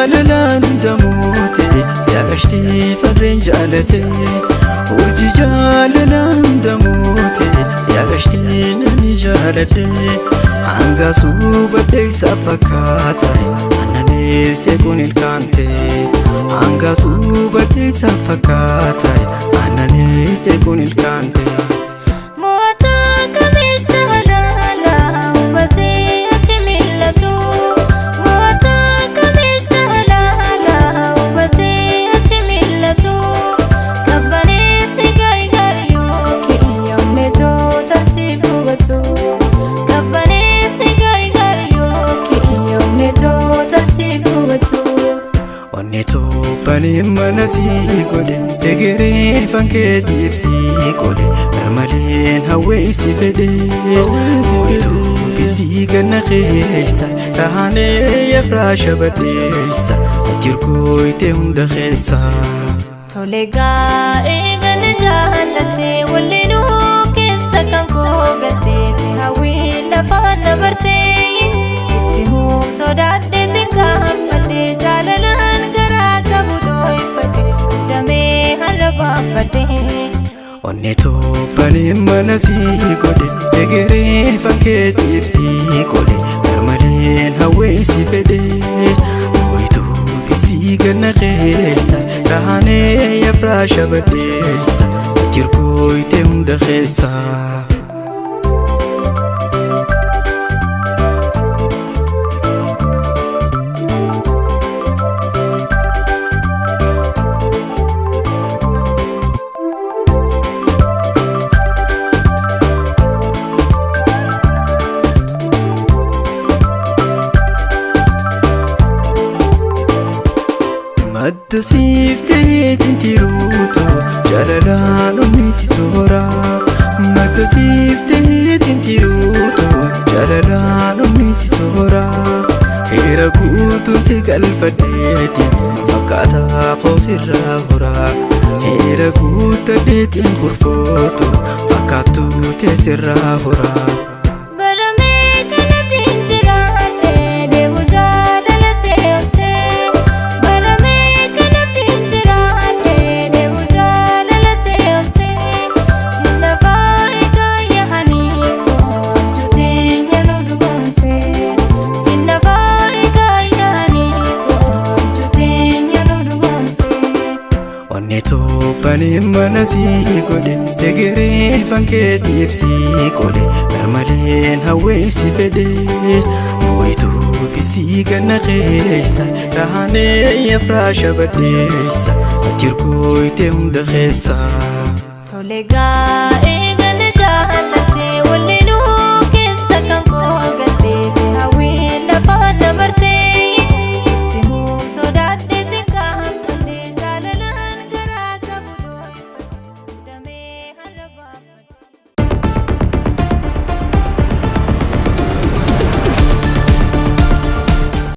jaalalaan hundamoote yaaqashtii farreen jaalate. Urjii jaalalaan hundamoote yaaqashtii nani jaaladhe. Hanga suubadhee isa fakkaata aannanis seequun ilkaante. Hanga suubadhee isa fakkaata aannanis seequun ilkaante. Moota kameessa halaalaa hubatee achi mil'atu. Moota kameessa halaalaa hubatee achi mil'atu. Kabbaneessi gaarigaari yookiin yoomnetoota siif hubatu. Kabbaneessi gaarigaari yookiin yoomnetoota siif hubatu. Onnee toophanee mana sii godhe egeree fankeetiif sii qode garmaleen hawwee si fedhe. Mooyituu bisii ganna keessa dhahanee yafraasha badheessa jirgooyitee hunda keessa. Tole gaa'ee gana jaallattee wallinuu keessa kan koo galtee hawwii lafaan dabartee sitti himuu sodaadhee xiqqaanfadhee jaalalaan garaa qabu dooyfadhe damee har'a baafadhee. Onnee toophanee mana sii godhe egeree fankeetiif sii qode garmaleen hawwee si fedhe. Mooyituu bisii ganna keessa dhahanee yafraasha badheessa jirgooyitee hunda keessa. Madda siif ta'eetiin tiruutu jaalalaan onnee si soora. Madda siif ta'eetiin tiruutu jaalalaan onnee si soora. Heera guutuun si galfadheetiin fakkaataa koo sirraa hora. Heera guuttadheetiin kurfootu fakkaattuu tee sirraa hora. Baramee kana jiraadhee deemu jaalatee obsee. Baramee kana jiraadhee deemu jaalatee obsee. Sinafaa egaa yaa'anii koo abjuutee yeroo dhugoomsee. Sinafaa egaa yaa'anii koo abjuutee yeroo dhugoomsee. Onnee toophanee mana sii godhe egeree fankeetiif sii qode garmaleen hawwee si fedhe. Mooyituu bisii ganna keessa dhahanee yafraasha badheessa jirgooyitee hunda keessa. Tole gaa'ee.